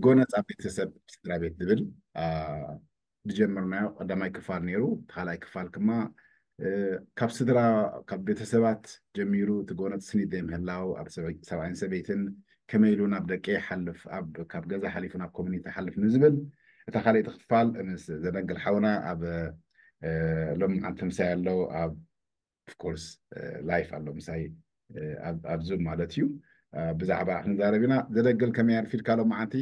ጎነፃ ቤተሰብ ስድራ ቤት ዝብል ዝጀመርናዮ ቀዳማይ ክፋል ነይሩ። እቲ ካልኣይ ክፋል ድማ ካብ ስድራ፣ ካብ ቤተሰባት ጀሚሩ እቲ ጎነፅ ስኒት ዘይምህላው፣ ኣብ ሰብኣይን ሰበይትን ከመይ ኢሉ ናብ ደቂ ይሓልፍ፣ ኣብ ካብ ገዛ ሓሊፉ ናብ ኮሚኒቲ ይሓልፍ ንዝብል እታ ካልኣይቲ ክፋል ምስ ዘደንግል ሓውና ኣብ ሎም ዓንተ ምሳይ ኣሎ ኣብ ኦፍኮርስ ላይፍ ኣሎ ምሳይ ኣብ ዙም ማለት እዩ። ብዛዕባ ክንዛረብ ኢና። ዘደግል ከመይ ኣርፊድካ ሎም ዓንቲ?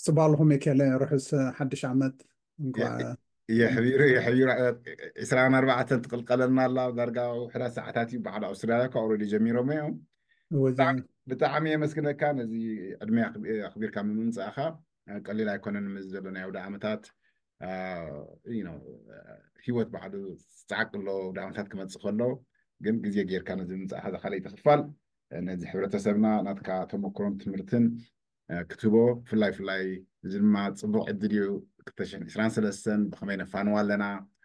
ጽባልኹም የከለ ርሑስ ሓድሽ ዓመት። እንኳ የሕቢሩ የሕቢሩ። ዕስራን ኣርባዕተን ትቕልቀለና ኣላ። ዳርጋ ውሕዳት ሰዓታት እዩ በዓል ኣውስትራልያ እኳ ኦልሬዲ ጀሚሮም እዮም። ብጣዕሚ የመስግነካ ነዚ ዕድመ ኣኽቢርካ ምምንጻእኻ። ቀሊል ኣይኮነን። ምስ ዘሎ ናይ ኣውደ ዓመታት ህይወት ባዕሉ ፃዕቂ ኣሎ። ኣውደ ዓመታት ክመፅእ ከሎ ግን ግዜ ጌርካ ነዚ ምምፃእኻ እዛ ካልኣይቲ ክፋል ነዚ ሕብረተሰብና ናትካ ተመክሮን ትምህርትን ክትህቦ፣ ብፍላይ ብፍላይ እዚ ድማ ፅቡቕ ዕድል እዩ። ክልተ ሽሕን ዕስራን ሰለስተን ብኸመይ ነፋንዋ ኣለና፣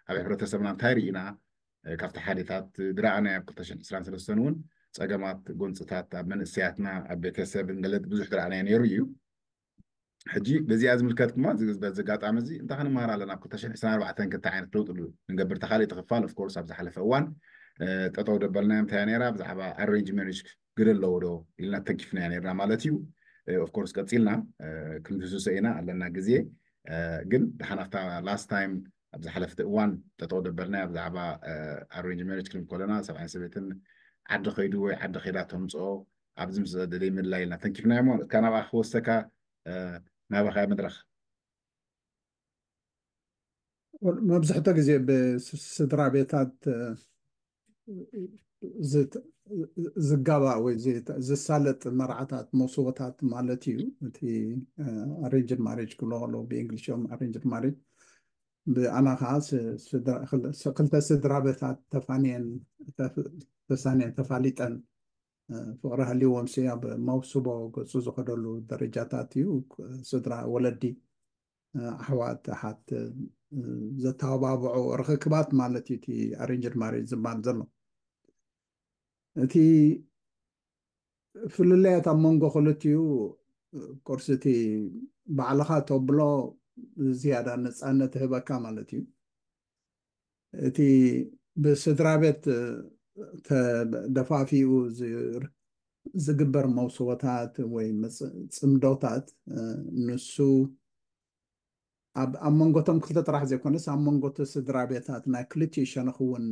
ኣብ ሕብረተሰብና እንታይ ርኢና፣ ካብቲ ሓደታት ዝረኣናዮ ኣብ ክልተ ሽሕን ዕስራን ሰለስተን እውን ፀገማት፣ ጎንፅታት ኣብ መንእሰያትና፣ ኣብ ቤተሰብን ገለ ብዙሕ ዝረኣናዮ ነይሩ እዩ። ሕጂ በዚኣ ዝምልከት ድማ በዚ ኣጋጣሚ እዚ እንታይ ክንመሃር ኣለና? ኣብ ክልተ ሽሕን ዕስራን ኣርባዕተን ክልተ ዓይነት ለውጢ ንገብር። ተኻሊእ ክፋል ኦፍኮርስ ኣብ ዝሓለፈ እዋን ጠጠው ደበልናዮ እንታይ ነይራ፣ ብዛዕባ ኣሬንጅ ሜሪጅ ግደ ኣለዎ ዶ ኢልና ተኪፍናዮ ነይርና ማለት እዩ። ኦፍኮርስ ቀፂልና ክንድህስሶ ኢና ኣለና ግዜ። ግን ደሓን ኣብታ ላስት ታይም ኣብ ዝሓለፈ እዋን ጠጠው ደበልናያ ብዛዕባ ኣሬንጅ ሜሪጅ ክንብል ከለና ሰብኣይን ሰበይትን ዓዲ ከይዱ ወይ ዓዲ ከይዳ ተምፅኦ ኣብዚ ምስ ዘደለይ ምድላይ ኢልና ተንኪፍናዮ እሞ እካ ናብኣ ክወስደካ ናባኻ መድረኽ። መብዝሕትኡ ግዜ ብስድራ ቤታት ዝጋባእ ወይ ዝሳለጥ መርዓታት መውስቦታት ማለት እዩ። እቲ ኣሬንጅድ ማሬጅ ክብሎ ከለዉ ብእንግሊሾም ኣሬንጅድ ማሬጅ ብኣና ከዓ ክልተ ስድራ ቤታት ተፋንየን ተሳንየን ተፋሊጠን ፍቕሪ ሃልይዎም ሲ ኣብ መውስቦ ገፁ ዝኸደሉ ደረጃታት እዩ። ስድራ ወለዲ ኣሕዋት ኣሓት ዘተባባብዑ ርኽክባት ማለት እዩ እቲ ኣሬንጅድ ማሬጅ ዝበሃል ዘሎ። እቲ ፍልልያት ኣብ መንጎ ክልቲኡ ኮርስ እቲ ባዕልኻ ተብሎ ዝያዳ ነፃነት ህበካ ማለት እዩ። እቲ ብስድራ ቤት ተደፋፊኡ ዝግበር መውስቦታት ወይ ፅምዶታት ንሱ ኣብ መንጎቶም ክልተ ጥራሕ ዘይኮነስ ኣብ መንጎ እቲ ስድራ ቤታት ናይ ክልቲኡ ሸነኽ እውን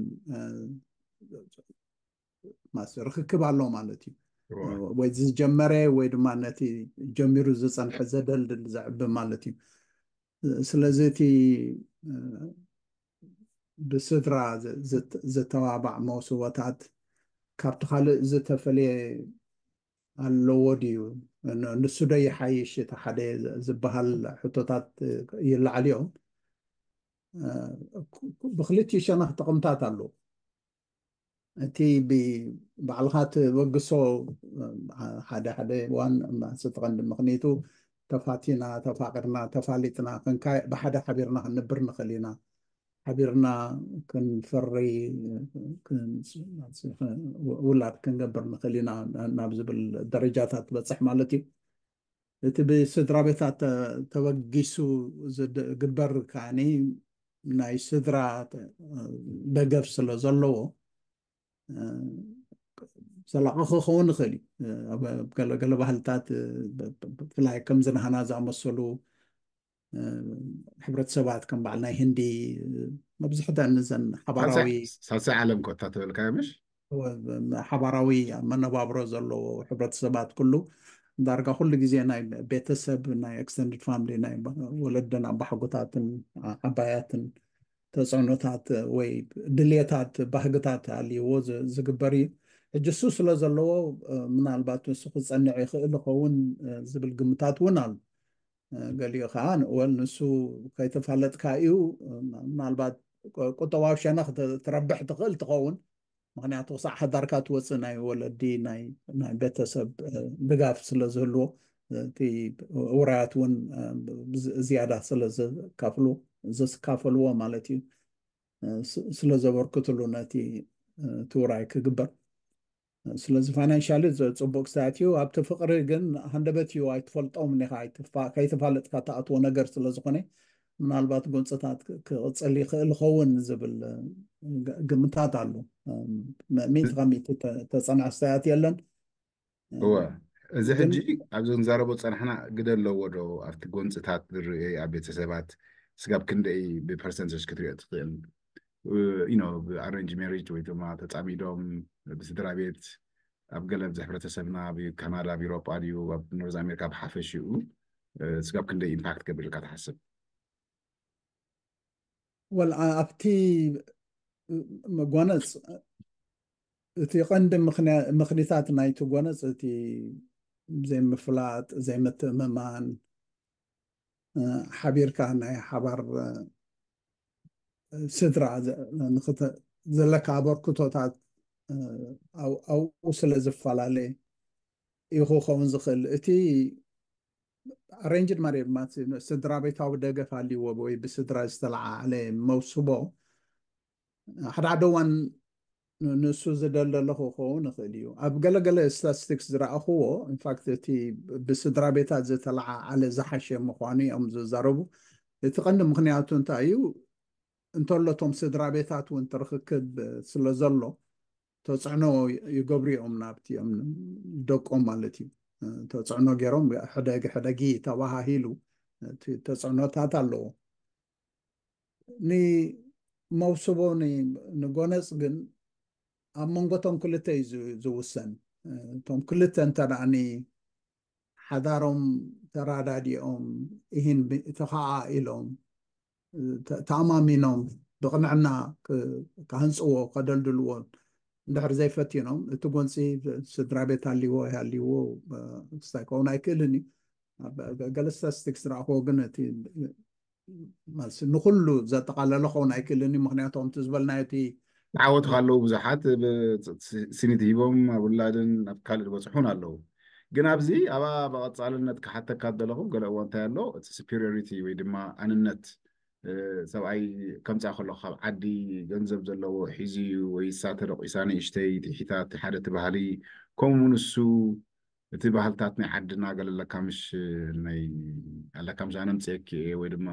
ርክክብ ኣሎ ማለት እዩ። ወይ ዝጀመረ ወይ ድማ ነቲ ጀሚሩ ዝፀንሐ ዘደልድል ዘዕቢ ማለት እዩ። ስለዚ እቲ ብስድራ ዝተባባዕ መውስቦታት ካብቲ ካልእ ዝተፈለየ ኣለዎ ድዩ? ንሱ ዶ ይሓይሽ እቲ ሓደ ዝበሃል ሕቶታት ይለዓል እዮም። ብክልቲኡ ሸነኽ ጥቕምታት ኣለዎ። እቲ ባዕልኻ ትበግሶ ሓደ ሓደ እዋን እቲ ቀንዲ ምኽንያቱ ተፋቲና፣ ተፋቒርና፣ ተፋሊጥና ብሓደ ሓቢርና ክንነብር ንኽእል ኢና። ሓቢርና ክንፈሪ ውላድ ክንገብር ንኽእል ኢና ናብ ዝብል ደረጃታት ትበፅሕ ማለት እዩ። እቲ ብስድራ ቤታት ተበጊሱ ዝግበር ከዓኒ ናይ ስድራ ደገፍ ስለ ዘለዎ ዘላቒ ክኸውን ይኽእል እዩ። ገለ ባህልታት ብፍላይ ከምዚ ናህና ዝኣመሰሉ ሕብረተሰባት ከም በዓል ናይ ህንዲ መብዝሕተን እዘን ሓባራዊ ሳልሳይ ዓለም ኮታ ተበልካዮ ምሽ ሓባራዊ መነባብሮ ዘለዎ ሕብረተሰባት ኩሉ ዳርጋ ኩሉ ግዜ ናይ ቤተሰብ ናይ extended family ናይ ወለደን ኣባሓጎታትን ዓባያትን ተፅዕኖታት ወይ ድልየታት ባህግታት ኣልይዎ ዝግበር እዩ። ሕጂ እሱ ስለ ዘለዎ ምናልባት ንሱ ክፀንዕ ይኽእል ይኸውን ዝብል ግምታት እውን ኣሎ። ገሊኡ ከዓ ወል ንሱ ከይተፋለጥካ እዩ ምናልባት ቁጠባዊ ሸነኽ ትረብሕ ትኽእል ትኸውን። ምክንያቱ ክሳዕ ሓዳርካ ትወፅእ ናይ ወለዲ ናይ ቤተሰብ ድጋፍ ስለ ዝህልዎ እቲ ውራያት እውን ዝያዳ ስለ ዝካፍሉ ዝካፈልዎ ማለት እዩ ስለ ዘበርክትሉ ነቲ እቲ ውራይ ክግበር ስለዚ ፋይናንሻሊ ጽቡቅ ስታት እዩ። ኣብቲ ፍቅሪ ግን ሃንደበት እዩ፣ ኣይትፈልጦም ኒኻ፣ ከይተፋለጥካ ትኣትዎ ነገር ስለዝኾነ ምናልባት ጎንፅታት ክቕፅል ይኽእል ኸውን ዝብል ግምታት ኣሎ። ሚእቲ ካብ ሚእቲ ተፀናዕ ስታያት የለን። እወ፣ እዚ ሕጂ ኣብዚ ክንዛረቦ ዝፀናሕና ግደ ኣለዎ ዶ ኣብቲ ጎንፅታት ዝርእ ኣብ ቤተሰባት ስጋብ ክንደይ ብፐርሰንተጅ ክትሪኦ ትኽእል? ኢኖ ብኣረንጅ ሜሪጅ ወይ ድማ ተፃሚዶም ብስድራ ቤት ኣብ ገለ ኣብዚ ሕብረተሰብና ኣብ ካናዳ ኣብ ኤሮጳ ድዩ ኣብ ኖርዝ ኣሜሪካ ብሓፈሽኡ ስጋብ ክንደይ ኢምፓክት ገብር ኢልካ ትሓስብ? ወል ኣብቲ መጓነፅ እቲ ቀንዲ ምኽንያት ናይቲ ጎነፅ እቲ ዘይምፍላጥ፣ ዘይምትእምማን፣ ሓቢርካ ናይ ሓባር ስድራ ዘለካ ኣበርክቶታት ኣብኡ ስለ ዝፈላለ እዩ ክኸውን ዝኽእል። እቲ ኣሬንጅድ ማሬጅ ማለት ስድራ ቤታዊ ደገፍ ኣልዎ ወይ ብስድራ ዝተለዓዓለ መውስቦ ሓደ ሓደ እዋን ንሱ ዝደልደሎ ክኸውን ይኽእል እዩ። ኣብ ገለገለ ስታቲስቲክስ ዝረኣኽዎ ኢንፋክት እቲ ብስድራ ቤታት ዝተለዓዓለ ዝሓሸ ምዃኑ እዮም ዝዛረቡ። እቲ ቀንዲ ምኽንያቱ እንታይ እዩ? እንተሎ እቶም ስድራ ቤታት እውን ትርክክብ ስለ ዘሎ ተፅዕኖ ይገብሩ እዮም ናብቲ እዮም ደቆም ማለት እዩ። ተፅዕኖ ገይሮም ሕደግ ሕደጊ ተባሃሂሉ ተፅዕኖታት ኣለዎ። ንመውስቦ ንጎነፅ ግን ኣብ መንጎቶም ክልተ እዩ ዝውሰን። እቶም ክልተ እንተ ሓዳሮም ተራዳዲኦም ይህን ተኸዓ ኢሎም ተኣማሚኖም ብቕንዕና ክሃንፅዎ ከደልድልዎ እንድሕር ዘይፈቲኖም እቲ ጎንፂ ስድራ ቤት ሃልዎ ይሃልዎ ክስታይ ከውን ኣይክእልን እዩ። ገለ ስታቲስቲክስ ዝረኣኽዎ ግን እቲ ንኩሉ ዘጠቓለለ ከውን ኣይክእልን እዩ። ምክንያቱ ከምቲ ዝበልናዮ እቲ ተዓወቱ ከለዉ ብዙሓት ስኒት ሂቦም ኣብ ውላድን ኣብ ካልእ ዝበፅሑን ኣለዉ። ግን ኣብዚ ኣብኣ ብቐፃልነት ክሓተካ ዘለኹ ገለ እዋ እንታይ ኣሎ እቲ superiority ወይ ድማ ኣንነት ሰብኣይ ከምፃ ከሎ ካብ ዓዲ ገንዘብ ዘለዎ ሒዙ እዩ ወይ እሳ ተደቂሳ ንእሽተይ ትሒታ እቲ ሓደ እቲ ባህሊ ከምኡ ንሱ እቲ ባህልታት ናይ ዓድና ገለ ኣለካ ምሽ ናይ ኣለካ ምሽ ኣነ ምፅኤኪ እየ ወይ ድማ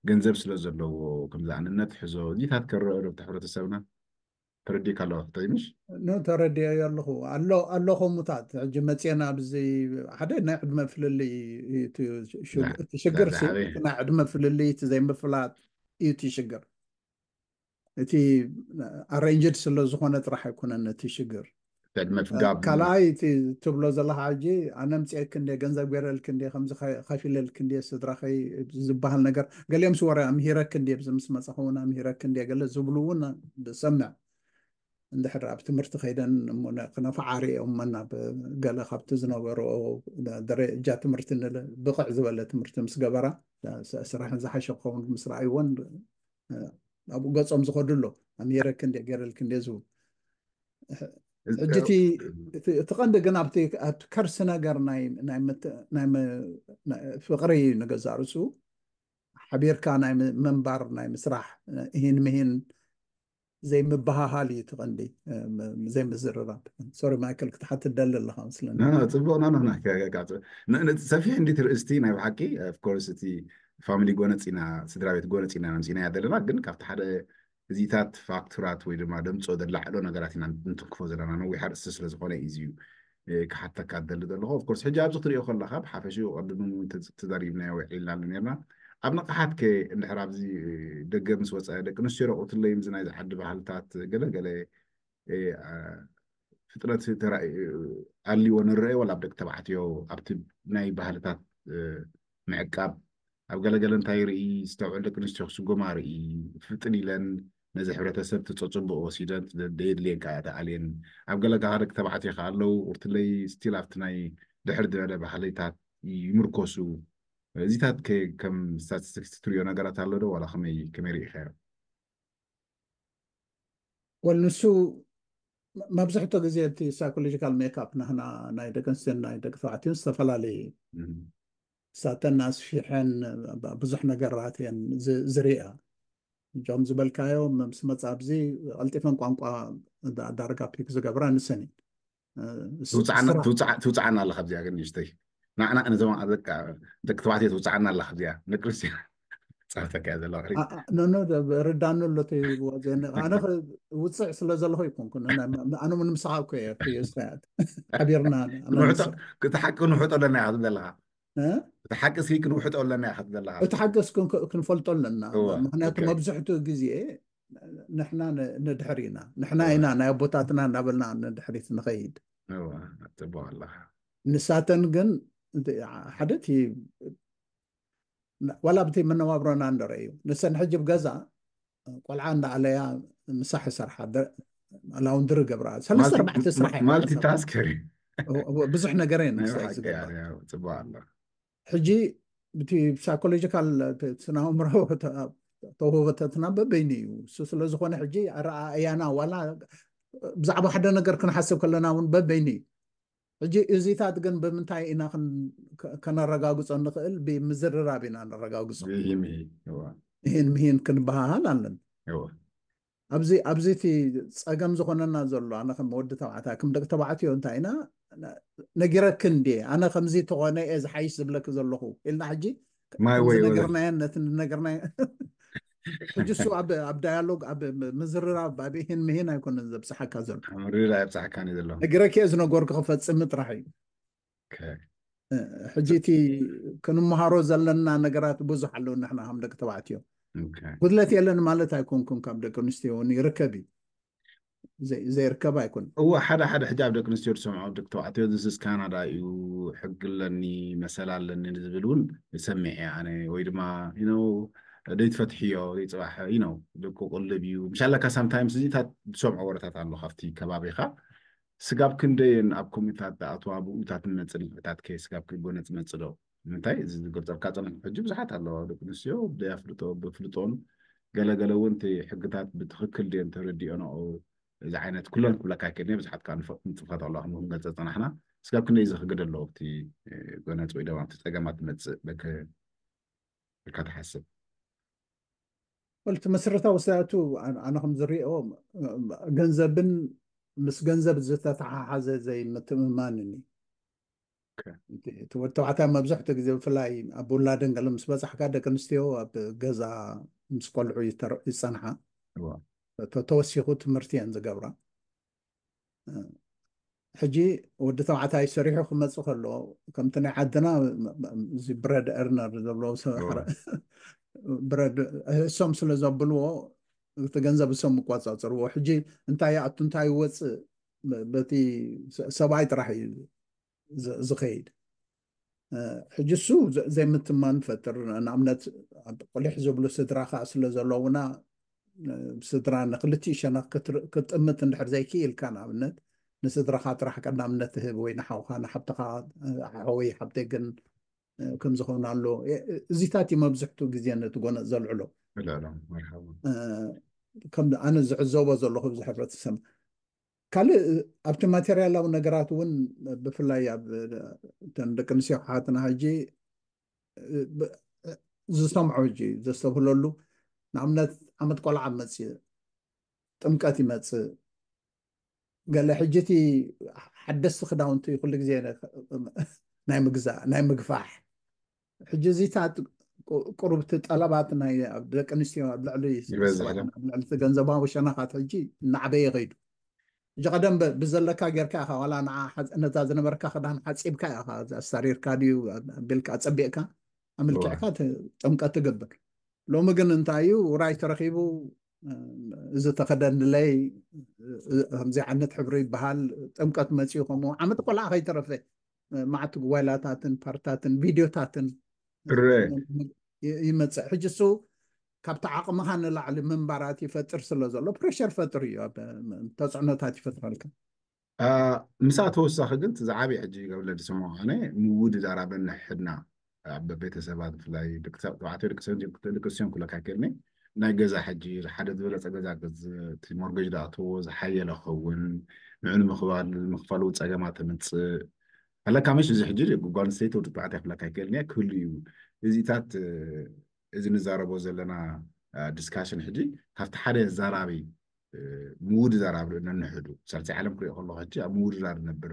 ገንዘብ ስለ ዘለዎ ከምዚ ኣንነት ሕዞ እዚታት ከረአ ዶ ሕብረተሰብና ተረዲእካ ኣለዋ ሕቶይ ምሽ ኖ ተረዲኦ ኣለኹ ኣሎ ኣሎ ከምኡታት ሕጂ መፅና ኣብዚ ሓደ ናይ ዕድመ ፍልልይ እቲ ሽግር ናይ ዕድመ ፍልልይ እቲ ዘይምፍላጥ እዩ እቲ ሽግር። እቲ ኣሬንጅድ ስለ ዝኾነ ጥራሕ ኣይኮነን እቲ ሽግር። ካልኣይ እቲ ትብሎ ዘለካ ሕጂ ኣነ ምፅኤክ እንደ ገንዘብ ገይረልክ እንደ ከምዚ ከፊለልክ እንደ ስድራኸይ ዝበሃል ነገር ገሊኦም ስወረ ኣምሂረክ እንደ ብዚ ምስ መፃኸውን ኣምሂረክ እንደ ገለ ዝብሉ እውን ብሰምዕ እንድሕር ኣብ ትምህርቲ ከይደን ክነፍዓርኦም መና ገለ ካብቲ ዝነበሮ ደረጃ ትምህርቲ ብቕዕ ዝበለ ትምህርቲ ምስ ገበራ ስራሕን ዝሓሸ ክኸውን ምስ ረኣይዎን ኣብኡ ገፆም ዝኸዱ ኣሎ ኣምሂረክ እንደ ገይረልክ እንደ ዝብሉ ሕጂ እቲ ቀንዲ ግን ኣብቲ ከርሲ ነገር ናይ ፍቅሪ ንገዛ ርእሱ ሓቢርካ ናይ ምንባር ናይ ምስራሕ እሂን ምሂን ዘይምበሃሃል እዩ እቲ ቀንዲ ዘይምዝርራብ። ሶሪ ማይክል ክትሓትት ደሊ ኣለካ መስለኒ። ጽቡቕ ናኖና ሰፊሕ እንዲት ርእስቲ ናይ ብሓቂ ኦፍኮርስ እቲ ፋሚሊ ጎነፂና ስድራ ቤት ጎነፂና መምፂና እያ ዘለና ግን ካብቲ ሓደ እዚታት ፋክቱራት ወይ ድማ ደምፆ ዘላዕሎ ነገራት ኢና እንትንክፎ ዘለና ነዊሕ ኣርእስቲ ስለ ዝኾነ እዩ ክሓተካ ደሊ ዘለኹ ኦፍኮርስ ሕጂ ኣብዚ ክትሪኦ ከለካ ብሓፈሽኡ ቅድሚ ተዛሪብናዮ ውዒልና ኣሎ ነርና ኣብ ንቕሓት ከ እንድሕር ኣብዚ ደገ ምስ ወፀ ደቂ ኣንስትዮ ረቑትለይ ምዚ ናይዚ ዓዲ ባህልታት ገለገለ ፍጥነት ኣልዎ ንረአ ወላ ኣብ ደቂ ተባዕትዮ ኣብቲ ናይ ባህልታት ምዕቃብ ኣብ ገለገለ እንታይ ርኢ ዝተውዕል ደቂ ኣንስትዮ ክስጎማ ርኢ ፍጥን ኢለን ነዚ ሕብረተሰብ ተፀፅብኦ ወሲደን ደየድልየን ከዓ ተኣልየን ኣብ ገለ ደቂ ተባዕትዮ ከዓ ኣለዉ ቁርትለይ ስቲል ኣብቲ ናይ ድሕር ዝበለ ባህልታት ይምርኮሱ እዚታት ከም ስታቲስቲክስ ትሪዮ ነገራት ኣሎ ዶ ዋላ ከመይ ከመይ ርኢኻዮ ወል ንሱ መብዝሕቶ ግዜ እቲ ሳይኮሎጂካል ሜካፕ ናህና ናይ ደቂ ኣንስትዮን ናይ ደቂ ተባዕትዮን ዝተፈላለየ እዩ ሳተን ኣስፊሐን ብዙሕ ነገራት እየን ዝሪኣ እጆም ዝበልካዮ ምስ መፃ ኣብዚ ቀልጢፈን ቋንቋ ዳርጋ ፒክ ዝገብራ ንሰን ትውፅዓና ኣለኻ ኣብዚኣ ግን ንእሽተይ ናዕናዕ ነዞም ደቂ ተባዕትዮ ትውፅዓና ኣለኻ ኣብዚኣ ንክርስትያን ፃርተካ እያ ዘለዋ ኖ ርዳኑ ኣሎ ተይብዋ ኣነ ውፅዕ ስለ ዘለኹ ይኮንኩ ኣነ ምንምስኻ እኮ እየ ክዮ ስታያት ሓቢርና እቲ ሓቂ ንውሕጦ ኣለና ኢኻ ትብል ዘለኻ እቲ ሓቂ እስኪ ክንውሕጦ ኣለና ኢኻ ትብል ዘለኻ እቲ ሓቂ ክንፈልጦ ኣለና ምክንያቱ መብዝሕትኡ ግዜ ንሕና ንድሕር ኢና ንሕና ኢና ናይ ኣቦታትና እናበልና ንድሕሪት ንኸይድ ጽቡቅ ኣለኻ ንሳተን ግን ሓደ እቲ ዋላ ብቲ መነባብሮና እንደረዩ ንሰን ሕጂ ብገዛ ቆልዓ እንዳዓለያ ምሳሕ ይሰርሓ ላውንድሪ ገብራ ሰለስተ ኣርባዕተ ስራሕ ማልቲታስከር ብዙሕ ነገር እየን ጽቡቅ ኣሎ ሕጂ ብቲ ሳይኮሎጂካል ስናምሮ ተውህበተትና በበይኑ እዩ እሱ ስለዝኾነ ሕጂ ኣረኣእያና ዋላ ብዛዕባ ሓደ ነገር ክንሓስብ ከለና እውን በበይኑ እዩ ሕጂ እዚታት ግን ብምንታይ ኢና ከነረጋግጾ ንኽእል ብምዝርራብ ኢና ነረጋግጾ ይህን ምሂን ክንበሃሃል ኣለን ኣብዚ ኣብዚ እቲ ፀገም ዝኾነና ዘሎ ኣነ ከም ወዲ ተባዕታይ ከም ደቂ ተባዕትዮ እንታይ ኢና ነጊረክ እንዴ ኣነ ከምዚ ተኾነ እየ ዝሓይሽ ዝብለክ ዘለኹ ኢልና ሕጂ my way ነግርናየን ነቲ ነግርናየ ሕጂ እሱ ኣብ ዳያሎግ ኣብ ምዝርራብ ኣብ ይህን ምሂን ኣይኮነን ዘብፅሓካ ዘሎ ምርራ ይብፅሓካኒ ዘሎ ነጊረክ እየ ዝነገርኩ ክፈፅም ጥራሕ እዩ ሕጂ እቲ ክንመሃሮ ዘለና ነገራት ብዙሕ ኣለዉ ንሕና ከም ደቂ ተባዕትዮ ጉድለት የለን ማለት ኣይኮንኩም ካብ ደቂ ኣንስትዮ እውን ይርከብ እዩ ዘይርከብ ኣይኮን እዎ ሓደ ሓደ ሕጂ ኣብ ደቂ ኣንስትዮ ዝሰምዖ ደቂ ተባዕትዮ ዝስስ ካናዳ እዩ ሕጊ ኣለኒ መሰል ኣለኒ ዝብል እውን ይሰምዕ እየ ኣነ ወይ ድማ ደይትፈትሕዮ ዘይፅባሕ ነው ደቂ ቁልብ እዩ ምሻለካ ሳምታይምስ እዚታት ዝሰምዖ ወረታት ኣሎ ካብቲ ከባቢኻ ስጋብ ክንደየን ኣብ ኮሚታት ዝኣትዋ ብኡታት ንመፅእ ንሕታት ከ ስጋብ ክንጎነፅ መፅእ ዶ ንምንታይ እዚ ዝገልፀልካ ፀንሑ ሕጂ ብዙሓት ኣለዋ ደቂ ኣንስትዮ ብደይ ኣፍልጦ ብፍልጦን ገለገለ እውን እቲ ሕግታት ብትክክል ድየን ተረዲኦንኦ እዚ ዓይነት ኩለን ክብለካ ይክእል ብዙሓት ከዓ ንፅፋት ኣለዋ ክንገልፀ ዝፀናሕና ስጋብ ክንደይ እዚ ክግደ ኣለዎ እቲ ጎነፅ ወይ ደማ እቲ ፀገማት ትመፅእ በከ ኢልካ ትሓስብ ወልቲ መሰረታዊ ስያቱ ኣነ ከም ዝሪኦ ገንዘብን ምስ ገንዘብ ዝተተሓሓዘ ዘይምትምማንን እዩ እቲ ወዲ ተባዕታይ መብዝሕትኡ ግዜ ብፍላይ ኣብ ውላደን ገለ ምስ በፃሕካ ደቂ ኣንስትዮ ኣብ ገዛ ምስ ቆልዑ ይፀንሓ ተወሲኹ ትምህርቲ እየን ዝገብራ ሕጂ ወዲ ተባዕታይ ሰሪሑ ክመፅእ ከሎ ከምቲ ናይ ዓድና እዚ ብረድ ኤርነር ዘብሎ እሶም ስለ ዘብልዎ እቲ ገንዘብ እሶም ይቆፃፀርዎ ሕጂ እንታይ ይኣቱ እንታይ ይወፅእ በቲ ሰብኣይ ጥራሕ እዩ ዝኸይድ ሕጂ እሱ ዘይምትማን ፈጥር ንኣብነት ቆሊሕ ዝብሉ ስድራ ከዓ ስለ ዘለውና ስድራ ንክልቲኡ ሸነኽ ክትጥምት እንድሕር ዘይክኢልካ ንኣብነት ንስድራኻ ጥራሕ ቀዳምነት ትህብ ወይ ንሓውካ ንሓብትኻ ሓወይ ሓብተይ ግን ከምዝኸውን ኣሎ እዚታት እዩ መብዝሕትኡ ግዜ ነቲ ጎነፅ ዘልዕሎ ኣነ ዝዕዘቦ ዘለኹ ብዚ ሕብረተሰብ ካልእ ኣብቲ ማቴርያላዊ ነገራት እውን ብፍላይ ኣብ እተን ደቂ ኣንስትዮ ክሓትና ሕጂ ዝሰምዖ ሕጂ ዘስተብህለሉ ንኣብነት ዓመት ቆልዓ መፅእ ጥምቀት ይመፅእ ገለ ሕጂ እቲ ሓደስቲ ክዳውንቲ ኩሉ ግዜ ናይ ምግዛእ ናይ ምግፋሕ ሕጂ እዚታት ቁሩብቲ ጠለባት ናይ ኣብ ደቂ ኣንስትዮ ኣብ ልዕሊ ገንዘባዊ ሸነኻት ሕጂ እናዓበየ ከይዱ ሕጂ ቀደም ብዘለካ ጌርካ ኢኻ ዋላ ነታ ዝነበርካ ክዳን ሓፂብካ ኢኻ ኣስታሪርካ ድዩ ኣቢልካ ኣፀቢቕካ ኣምልኪዕካ ጥምቀት ትገብር ሎሚ ግን እንታይ እዩ ውራይ ተረኪቡ እዚ ተኸደንለይ ከምዚ ዓይነት ሕብሪ ይበሃል ጥምቀት መፅኡ ከምኡ ዓመት ቆልዓ ከይተረፈ ማዕት ጓይላታትን ፓርታትን ቪድዮታትን ይመፅእ ሕጂ እሱ ካብቲ ዓቕምኻ ንላዕሊ ምንባራት ይፈጥር ስለ ዘሎ ፕሬሸር ፈጥር እዩ ተፅዕኖታት ይፈጥረልካ ምሳ ተወሳኺ ግን ዝዓብይ ሕጂ ገብለ ዝሰምዖ ኣነ ምውድዳር ኣብ ነንሕድና ኣብ ቤተሰባት ብፍላይ ተባዕትዮ ደቂ ኣንስትዮ ክብለካ ይክእልኒ ናይ ገዛ ሕጂ ሓደ ዝበለፀ ገዛ ሞርገጅ ዝኣተዎ ዝሓየለ ኸውን ንዑ ንምኽባል ምኽፋሉ ፀገማት ተምፅእ ኣለካ መሽ እዚ ሕጂ ጓል ኣንስተይቲ ወዲ ተባዕታይ ክብለካ ይክእልኒ ክህሉ እዩ እዚታት እዚ ንዛረቦ ዘለና ዲስካሽን ሕጂ ካብቲ ሓደ ዛራቢ ምውድዳር ኣብ ነንሕዱ ሳልሳይ ዓለም ክሪኦ ከለኹ ሕጂ ኣብ ምውድዳር ነብር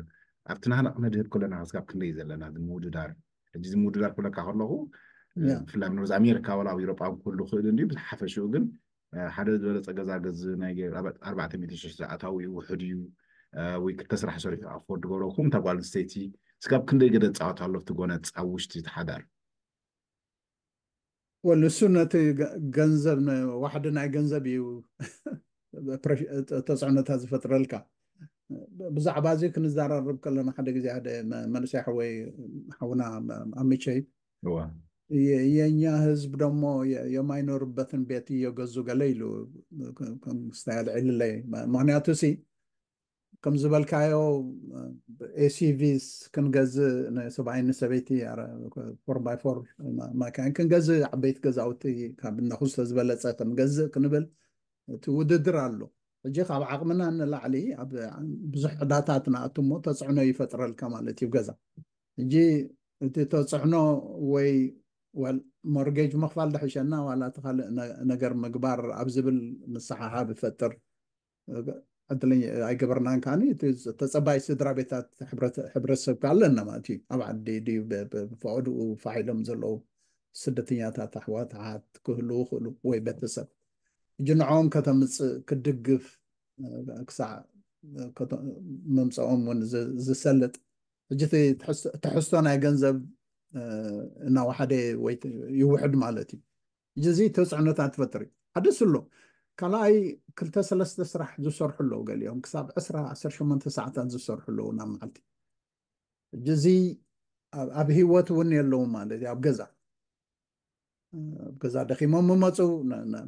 ኣብቲ ናህና ክነድህብ ከለና ስጋብ ክንደይ ዘለና እዚ ምውድዳር ሕጂ እዚ ምውድዳር ክብለካ ከለኹ ብፍላይ ኣብ ኖርዝ ኣሜሪካ ዋላ ኣብ ኤሮጳ ክህሉ ክእል እንድዩ ብዝሓፈሽኡ ግን ሓደ ዝበለፀ ገዛ ገዝ ናይ ኣርባዕተ ሚእቲ ሽሕ ዝኣታዊ ውሕድ እዩ ወይ ክልተ ስራሕ ሰሪሑ ኣፎርድ ገብረኩም እታ ጓል ኣንስተይቲ ስጋብ ክንደይ ገደ ፃወት ኣሎ ኣብቲ ጎነፅ ኣብ ውሽጢ እቲ ሓዳር ወል እሱ ነቲ ገንዘብ ዋሕዲ ናይ ገንዘብ እዩ ተፅዕኖታት ዝፈጥረልካ ብዛዕባ እዚ ክንዘራርብ ከለና ሓደ ግዜ ሓደ መንእሰይ ሓወይ ሓውና ኣሚቸይ የኛ ህዝብ ደግሞ የማይኖርበትን ቤት እየገዙ ገለ ኢሉ ክስታይ ኣልዒልለይ ምክንያቱ ሲ ከም ዝበልካዮ ኤሲቪስ ክንገዝእ ንሰብኣይ ንሰበይቲ ፎር ባይ ፎር ማካይን ክንገዝእ ዓበይቲ ገዛውቲ ካብ እነኹ ዝተዝበለፀ ክንገዝእ ክንብል እቲ ውድድር ኣሎ ሕጂ ካብ ዓቕምና ንላዕሊ ብዙሕ ዕዳታት ንኣቱ እሞ ተፅዕኖ ይፈጥረልካ ማለት እዩ ገዛ ሕጂ እቲ ተፅዕኖ ወይ ሞርጌጅ ምኽፋል ድሕሸና ዋላ እቲ ካልእ ነገር ምግባር ኣብ ዝብል ምስሓሓብ ይፈጥር ዕድለኛ ኣይገበርናን ከዓኒ እቲ ተፀባይ ስድራ ቤታት ሕብረተሰብ ከ ኣለና ማለት እዩ ኣብ ዓዲ ድዩ ብፈቐድኡ ፋሒሎም ዘለዉ ስደተኛታት ኣሕዋት ኣሓት ክህልዉ ይኽእሉ ወይ ቤተሰብ ሕጂ ንዕኦም ከተምፅእ ክድግፍ ክሳዕ መምፀኦም እውን ዝሰልጥ ሕጂ ትሕዝቶ ናይ ገንዘብ እናወሓደ ወይ ይውሕድ ማለት እዩ ሕጂ እዚ ተፅዕኖታት ትፈጥር እዩ ሓደ ስሎ ካልኣይ ክልተ ሰለስተ ስራሕ ዝሰርሑ ኣለዉ ገሊኦም ክሳብ ዕስራ ዓሰርተ ሸሞንተ ሰዓታት ዝሰርሑ ኣለዉ ናብ መዓልቲ ሕጂ እዚ ኣብ ህይወት እውን የለዉ ማለት እዩ ኣብ ገዛ ኣብ ገዛ ደኺሞም ምመፁ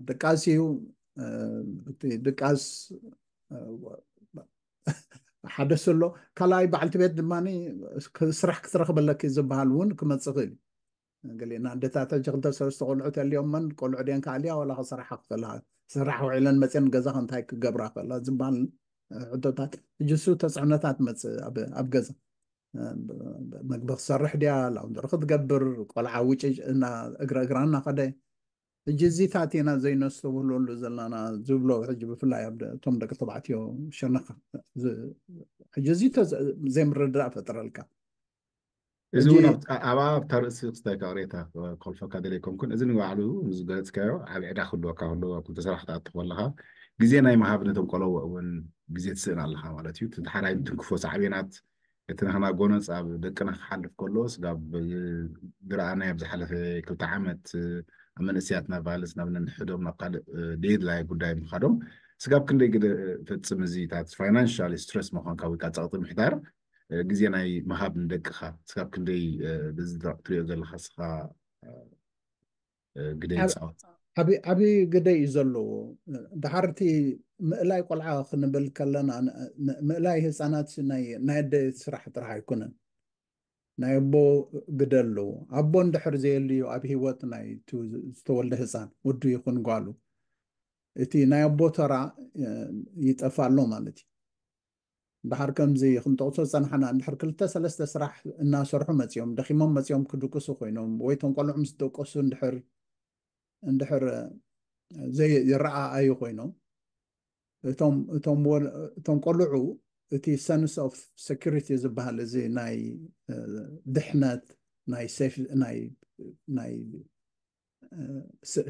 ድቃስ እዩ ድቃስ ሓደ ስሎ ካልኣይ በዓልቲ ቤት ድማ ስራሕ ክትረኽበለኪ ዝበሃል እውን ክመፅእ ክእል እዩ ገሊና ኣደታት ሕጂ ክልተ ሰለስተ ቆልዑ ተልዮመን ቆልዑ ድየን ከኣልያ ዋላ ክስራሓ ክኽእላ ስራሕ ውዒለን መፅየን ገዛ እንታይ ክገብራ ክኽእላ ዝበሃል ሕቶታት ሕጂ እሱ ተፅዕኖታት መፅእ ኣብ ገዛ መግቢ ክሰርሕ ድያ ላውንደሪ ክትገብር ቆልዓ ውጭ እግረ እግራ እናኸደ ሕጂ እዚታት ኢና ዘይነስተብህለሉ ዘለና ዝብሎ ሕጂ ብፍላይ እቶም ደቂ ተባዕትዮ ሸነኻ ሕጂ እዚ ዘይምርድዳእ ፈጥረልካ እዚ እውን ኣብኣ ኣብታ ርእሲ ክስታይ ቅሬታ ኮልፈካ ደለ ኣይኮንኩን እዚ ንባዕሉ ዝገለፅካዮ ዓብ ዕዳ ክህልወካ ከሎ ኣብ ክልተ ስራሕ ክትኣቱ ከለካ ግዜ ናይ ምሃብ ነቶም ቆለዎ እውን ግዜ ትስእን ኣለካ ማለት እዩ እቲ ሓራይ ትንክፎ ሳዕቤናት እቲ ናህና ጎነፅ ኣብ ደቅና ክሓልፍ ከሎ ስጋብ ዝረኣናዮ ኣብ ዝሓለፈ ክልተ ዓመት ኣብ መንእስያትና ቫለንስ ናብ ነንሕዶም ናብ ካልእ ዴድላይ ጉዳይ ምኻዶም ስጋብ ክንደይ ግደ ፈፅም እዚታት ፋይናንሻል ስትረስ ምዃንካ ወይ ከዓ ፀቕጢ ምሕዳር ግዜ ናይ ምሃብ ንደቅኻ ስጋብ ክንደይ በዚ ትሪኦ ዘለካ ስኻ ግደ ይፃወት ዓብዪ ግደ እዩ ዘለዎ ድሓርቲ ምእላይ ቆልዓ ክንብል ከለና ምእላይ ህፃናት ናይ ኣደ ስራሕ ጥራሕ ኣይኮነን ናይ ኣቦ ግደ ኣለዎ ኣቦ እንድሕር ዘየልዩ ኣብ ህይወት ናይ ዝተወልደ ህፃን ወዱ ይኹን ጓሉ እቲ ናይ ኣቦ ተራ ይጠፋ ኣሎ ማለት እዩ ድሓር ከምዚ ክንጠቕሶ ዝፀናሕና እንድሕር ክልተ ሰለስተ ስራሕ እናሰርሑ መፂኦም ደኺሞም መፂኦም ክድቅሱ ኮይኖም ወይ ቶም ቆልዑ ምስ ደቀሱ እንድሕር እንድሕር ዘይረኣኣዩ ኮይኖም እቶም እቶም እቶም ቆልዑ እቲ ሰንስ ኦፍ ሴኩሪቲ ዝበሃል እዚ ናይ ድሕነት ናይ ሴፍ ናይ ናይ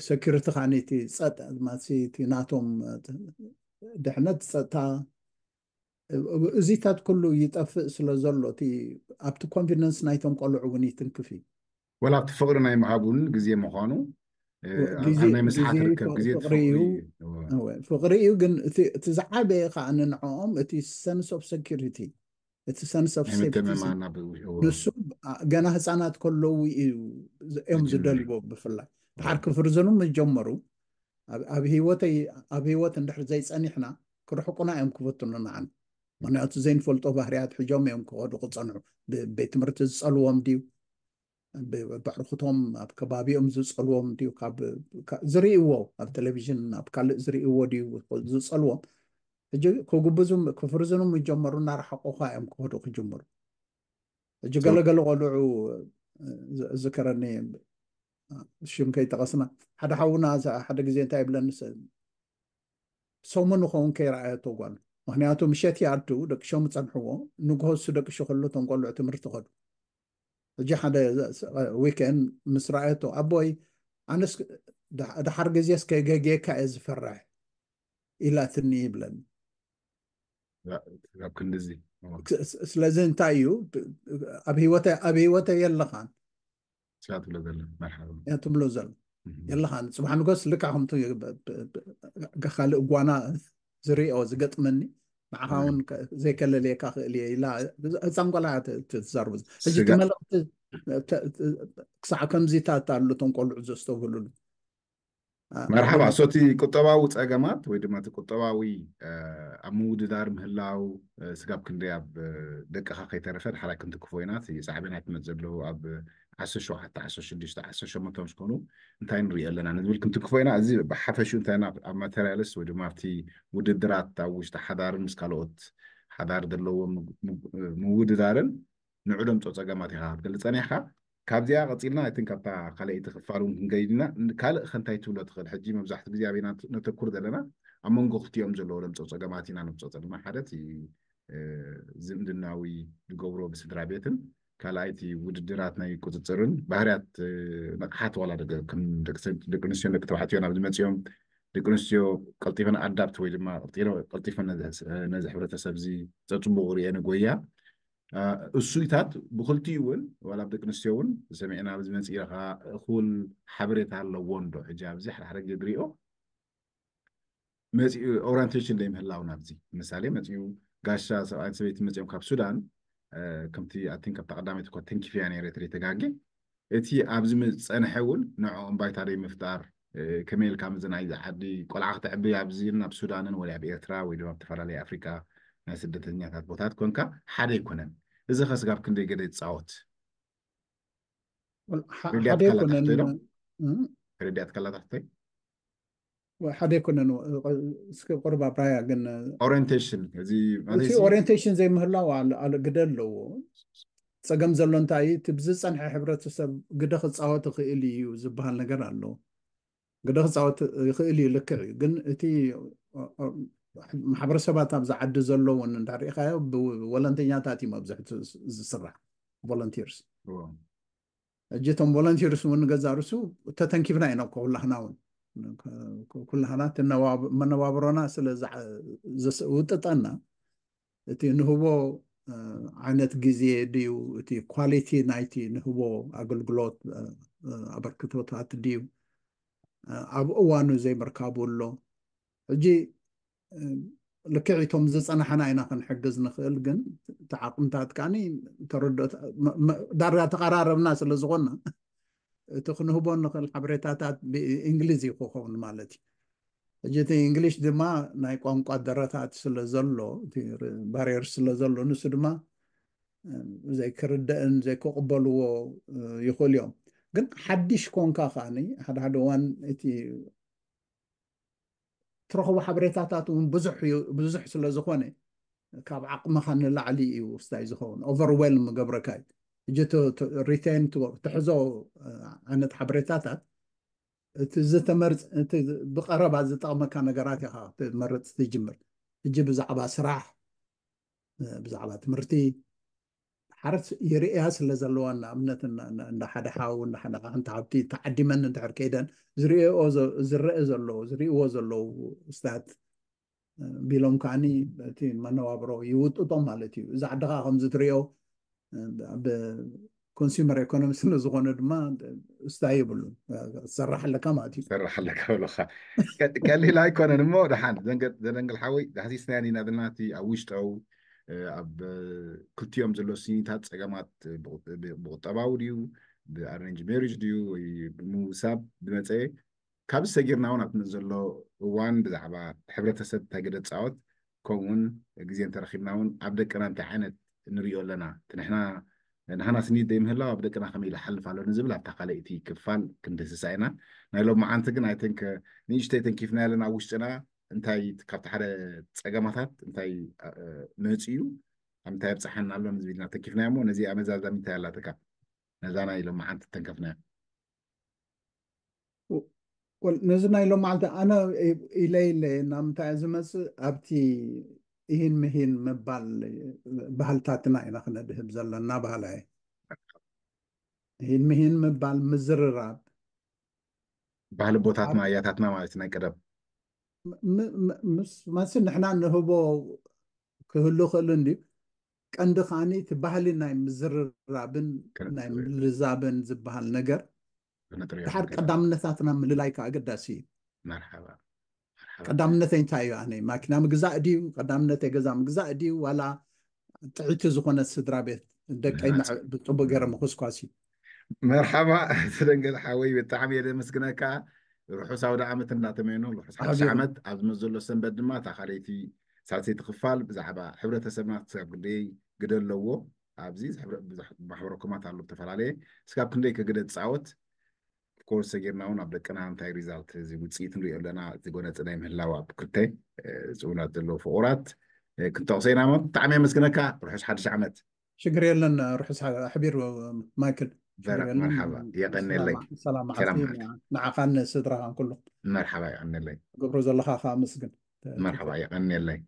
ሴኩሪቲ ካኒ እቲ ጸጥ ማሲ እቲ ናቶም ድሕነት ጸጥታ እዚታት ኩሉ ይጠፍእ ስለ ዘሎ እቲ ኣብቲ ኮንፊደንስ ናይቶም ቆልዑ እውን ይትንክፍ እዩ ወላ ኣብቲ ፍቕሪ ናይ ምሃብ እውን ግዜ ምዃኑ ኣብ ናይ ምስሓት ርከብ ግዜ ፍቕሪ እዩ ፍቕሪ እዩ ግን እቲ ዝዓበየ ከዓ ንንዕኦም እቲ ሰንስ ኦፍ ሴኩሪቲ እቲ ሰንስ ኦፍ ሴፍቲ ንሱ ገና ህፃናት ከለዉ እዩ እዮም ዝደልዎ ብፍላይ ድሓር ክፍርዝኑ ምስ ጀመሩ ኣብ ህይወተይ ኣብ ህይወት እንድሕር ዘይፀኒሕና ክርሕቁና እዮም ክፈትኑ ንዓን ምክንያቱ ዘይንፈልጦ ባህርያት ሕጆም እዮም ክኸዱ ክፀንሑ ቤት ትምህርቲ ዝፀልዎም ድዩ በዕርክቶም ኣብ ከባቢኦም ዝፀልዎም ድዩ ካብ ዝርእይዎ ኣብ ቴሌቪዥን ኣብ ካልእ ዝርእይዎ ድዩ ዝፀልዎም ሕጂ ክጉብዙ ክፍርዝኑ ምጀመሩ እናረሓቁኻ እዮም ክኸዱ ክጅምሩ ሕጂ ገለገለ ቆልዑ ዝከረኒ ሽም ከይጠቐስና ሓደ ሓውና ሓደ ግዜ እንታይ ይብለኒ ሰሙን ንኸውን ከይረኣየቶ ጓል። ምክንያቱ ምሸት ይኣቱ፣ ደቂ ሸሙ ጸንሕዎ፣ ንግሆ እሱ ደቂ ሸ ከሎ እቶም ቆልዑ ትምህርቲ ከዱ። ሕጂ ሓደ ዊኬንድ ምስ ረኣየቶ፣ ኣቦይ ኣነስ ድሓር ግዜስ ከይገግየካ እየ ዝፈርሕ ኢላትኒ ይብለኒ። ኣብ ክንድዚ ስለዚ እንታይ እዩ ኣብ ህይወተ ኣብ ህይወተ የለኻን ስጋ ትብሎ ዘለ መርሓባ እያ ትብሎ ዘሎ የለኻን። ጽባሕ ንጎስ ልካ ከምቱ ካልእ እጓና ዝሪኦ ዝገጥመኒ ንዓኻ እውን ዘይከለልየካ ክእል እየ ኢላ ህፃን ቆልዓ ትዛርቡ። ሕጂ እቲ መልእክቲ ክሳዕ ከምዚታት ኣሎ እቶም ቆልዑ ዘስተውህሉሉ መርሓባ። ሶቲ ቁጠባዊ ጸገማት ወይ ድማ እቲ ቁጠባዊ ኣብ ምውድዳር ምህላው ስጋብ ክንደይ ኣብ ደቅኻ ከይተረፈ ድሓላይ ክንትክፎ ኢና። ሳዕቤናት ትመጽእ ዘለዉ ኣብ ዓሰርተ ሸውዓተ ዓሰርተ ሽዱሽተ ዓሰርተ ሸሞንተ ምስ ኮኑ እንታይ ንሪኢ ኣለና ንዝብል ክንትክፎ ኢና። እዚ ብሓፈሹ እንታይ ኣብ ማቴሪያልስ ወይ ድማ ኣብቲ ውድድራት ኣብ ውሽጢ ሓዳርን ምስ ካልኦት ሓዳር ዘለዎ ምውድዳርን ንዑ ደምጾ ጸገማት ኢኻ ክትገልጸና ኢኻ። ካብዚኣ ቀጺልና ኣይትን ካብታ ካልኣይቲ ክፋል እውን ክንገይድ ኢና። ካልእ ከንታይ ትብሎ ትኽእል? ሕጂ መብዛሕትኡ ግዜ ኣበይና ነተኩር ዘለና ኣብ መንጎ ክልቲኦም ዘለዎ ደምጾ ጸገማት ኢና ነምጾ ዘለና። ሓደ እቲ ዝምድናዊ ዝገብሮ ብስድራ ቤትን ካልኣይቲ ውድድራት ናይ ቁፅፅርን ባህርያት ንቕሓት ዋላ ደቂ ኣንስትዮን ደቂ ተባዕትዮን ኣብዚ መፅኦም ደቂ ኣንስትዮ ቀልጢፈን ኣዳፕት ወይ ድማ ቀልጢፈን ነዚ ሕብረተሰብ እዚ ፀፅቡቕ ሪኤ ንጎያ እሱይታት ብክልቲኡ እውን ዋላ ደቂ ኣንስትዮ እውን ሰሚዕና ኣብዚ መፅኢኻ እኹል ሓበሬታ ኣለዎን ዶ? ሕጂ ኣብዚ ሓደ ሓደ ግዜ ዝሪኦ መፂኡ ኦሪንቴሽን ዘይምህላው ናብዚ ምሳሌ መፂኡ ጋሻ ሰብኣይን ሰበይቲ መፂኦም ካብ ሱዳን ከምቲ ኣቲን ካብታ ቀዳመይቲ እኳ ተንኪፍያ ነይረ ተደይ ተጋጌ እቲ ኣብዚ ዝፀንሐ እውን ንዕኦም ባይታ ደይ ምፍጣር ከመይ ኢልካ ምዚ ናይዚ ዓዲ ቆልዓ ክተዕቢ ኣብዚ ናብ ሱዳንን ወይ ኣብ ኤርትራ ወይ ድማ ኣብ ዝተፈላለዩ ኣፍሪካ ናይ ስደተኛታት ቦታት ኮንካ ሓደ ኣይኮነን። እዚ ከስጋብ ክንደይ ገደ ይፃወት ሓደ ኣይኮነን ረዳት ከላታሕተይ ሓደ ኣይኮነን። እስኪ ቁርብ ኣብራያ ግን ኦሪንቴሽን እዚ እቲ ኦሪንቴሽን ዘይምህላው ግደ ኣለዎ። ፀገም ዘሎ እንታይ እቲ ብዝፀንሐ ሕብረተሰብ ግደ ክፃወት ይኽእል እዩ ዝበሃል ነገር ኣሎ። ግደ ክፃወት ይኽእል እዩ፣ ልክዕ እዩ። ግን እቲ ማሕበረሰባት ኣብዚ ዓዲ ዘለውን እንዳርኢኻዮ ብወለንተኛታት እዩ መብዝሕቱ ዝስራሕ፣ ቮለንቲርስ። ሕጂ እቶም ቮለንቲርስ እውን ገዛ ርሱ ተተንኪፍና ኢና እኮ ኩላህና እውን ኩላህና መነባብሮና ስለ ውጥጠና እቲ ንህቦ ዓይነት ግዜ ድዩ እቲ ኳሊቲ ናይቲ ንህቦ ኣገልግሎት ኣበርክቶታት ድዩ ኣብ እዋኑ ዘይምርካቡ ኣሎ። ሕጂ ልክዕ እቶም ዝፀናሕና ኢና ክንሕግዝ ንኽእል፣ ግን እቲ ዓቕምታት ከዓኒ ተረድኦ ዳርጋ ተቐራረብና ስለ ዝኾንና እቲ ክንህቦ ንኽእል ሓበሬታታት ብእንግሊዝ እዩ ክኸውን ማለት እዩ። ሕጂ እቲ እንግሊሽ ድማ ናይ ቋንቋ ደረታት ስለ ዘሎ ባሪየር ስለ ዘሎ ንሱ ድማ ዘይክርደእን ዘይክቕበልዎ ይኽእሉ እዮም። ግን ሓድሽ ኮንካ ከዓኒ ሓደ ሓደ እዋን እቲ ትረኽቦ ሓበሬታታት እውን ብዙሕ እዩ ብዙሕ ስለ ዝኾነ ካብ ዓቕምኻ ንላዕሊ እዩ ውስታይ ዝኸውን ኦቨርዌልም ገብረካ እዩ። ሕጂ ሪቴን ትሕዞ ዓይነት ሓበሬታታት እቲ ዝተመርፅ እቲ ብቐረባ ዝጠቕመካ ነገራት ኢኻ ክትመርፅ ትጅምር። ሕጂ ብዛዕባ ስራሕ ብዛዕባ ትምህርቲ ሓረስ ይርእያ ስለ ዘለዋ ንኣብነት እንዳ ሓደ ሓው እንዳ ሓደ ሓንቲ ሃብቲ ተዓዲመን እንድሕር ከይደን ዝርእኦ ዝረአ ዘሎ ዝርእዎ ዘለዉ ውስታት ቢሎም ከዓኒ እቲ መነባብሮ ይውጥጦም ማለት እዩ። እዚ ዓድኻ ከምዚ ትርእዮ ብ ኮንሱመር ኢኮኖሚ ስለ ዝኾነ ድማ ውስታይ የብሉን። ትሰርሕ ኣለካ ማለት እዩ። ትሰርሕ ኣለካ ብለካ ቀሊል ኣይኮነን እሞ ደሓን ዘደንግል ሓወይ ዳህሲስናያ ኢና ዘለና እቲ ኣብ ውሽጣዊ ኣብ ክልቲኦም ዘሎ ስኒታት ፀገማት ብቁጠባዊ ድዩ ብኣሬንጅ ሜሪጅ ድዩ ወይ ብምውሳብ ዝመፀ ካብ ሰጊርና እውን ኣብቲ ዘሎ እዋን ብዛዕባ ሕብረተሰብ እንታይ ግደ ፃወት ከምኡውን ግዜ እንተረኪብና እውን ኣብ ደቅና እንታይ ዓይነት ንሪኦ ኣለና እቲ ንሕና ንሃና ስኒት ዘይምህላው ኣብ ደቅና ከመይ ኢሉ ሓልፍ ኣሎ ንዝብል ኣብታ ካልኣይቲ ክፋል ክንድህስሳ ኢና። ናይ ሎም መዓንቲ ግን ኣይተንከ ንእሽተይ ተንኪፍና ኣለና ኣብ ውሽጥና እንታይ ካብቲ ሓደ ፀገማታት እንታይ መፅኡ ኣብ እንታይ ኣብፀሓና ኣሎ ንዝብል ኢና ተንኪፍና እሞ ነዚ ኣመዛዛሚ እንታይ ኣላትካ ነዛ ናይ ሎም መዓንቲ ተንከፍናያ ነዚ ናይ ሎማዓልቲ ኣነ ኢለ ኢለ ናብ ምንታይ ዝመፅእ ኣብቲ ኢሂን ምሂን ምባል ባህልታትና ኢና ክነድህብ ዘለና ባህላ እየ። ኢሂን ምሂን ምባል ምዝርራብ ባህሊ ቦታትና ኣያታትና ማለት ናይ ቀደም ምስ ንሕና ንህቦ ክህሉ ክእል እንዲ ቀንዲ ከዓኒ እቲ ባህሊ ናይ ምዝርራብን ናይ ምልዛብን ዝበሃል ነገር ድሓር ቀዳምነታትና ምልላይ ከዓ ኣገዳሲ እዩ። መርሓባ ቀዳምነተይ እንታይ እዩ? ኣነ ማኪና ምግዛእ ድዩ ቀዳምነተይ? ገዛ ምግዛእ ድዩ ዋላ ጥዕይቲ ዝኾነ ስድራ ቤት ደቀይ ብፅቡቅ ገይረ ምኩስኳስ እዩ። መርሓባ። ስደንገል ሓወይ ብጣዕሚ እየ ዘመስግነካ። ርሑስ ኣውደ ዓመት እንዳተመየኑ ርሑስ ሓድሽ ዓመት። ኣብ ዝመፅ ዘሎ ሰንበት ድማ እታ ካልኣይቲ ሳልሰይቲ ክፋል ብዛዕባ ሕብረተሰብና ክሳብ ክንደይ ግደ ኣለዎ ኣብዚ ማሕበረ ኮማት ኣሎ ዝተፈላለየ እስካብ ክንደይ ከግደ ትፃወት ኮርስ ሰጊርና እውን ኣብ ደቅና እንታይ ሪዛልት እዚ ውፅኢት ንሪኦ ኣለና ዝጎነፂ ናይ ምህላው ኣብ ክልተ ፅውናት ዘለዎ ፍቑራት ክንጠቕሶ ኢና። ብጣዕሚ የመስግነካ። ርሑስ ሓድሽ ዓመት። ሽግር የለን። ርሑስ ኣሕቢር ማይክል። መርሓባ የቀንየለይ። ሰላም ንዓኻን ስድራኻን ኩሉ። መርሓባ የቀንየለይ። ገብሮ ዘለኻ ከዓ ኣመስግን። መርሓባ የቀንየለይ።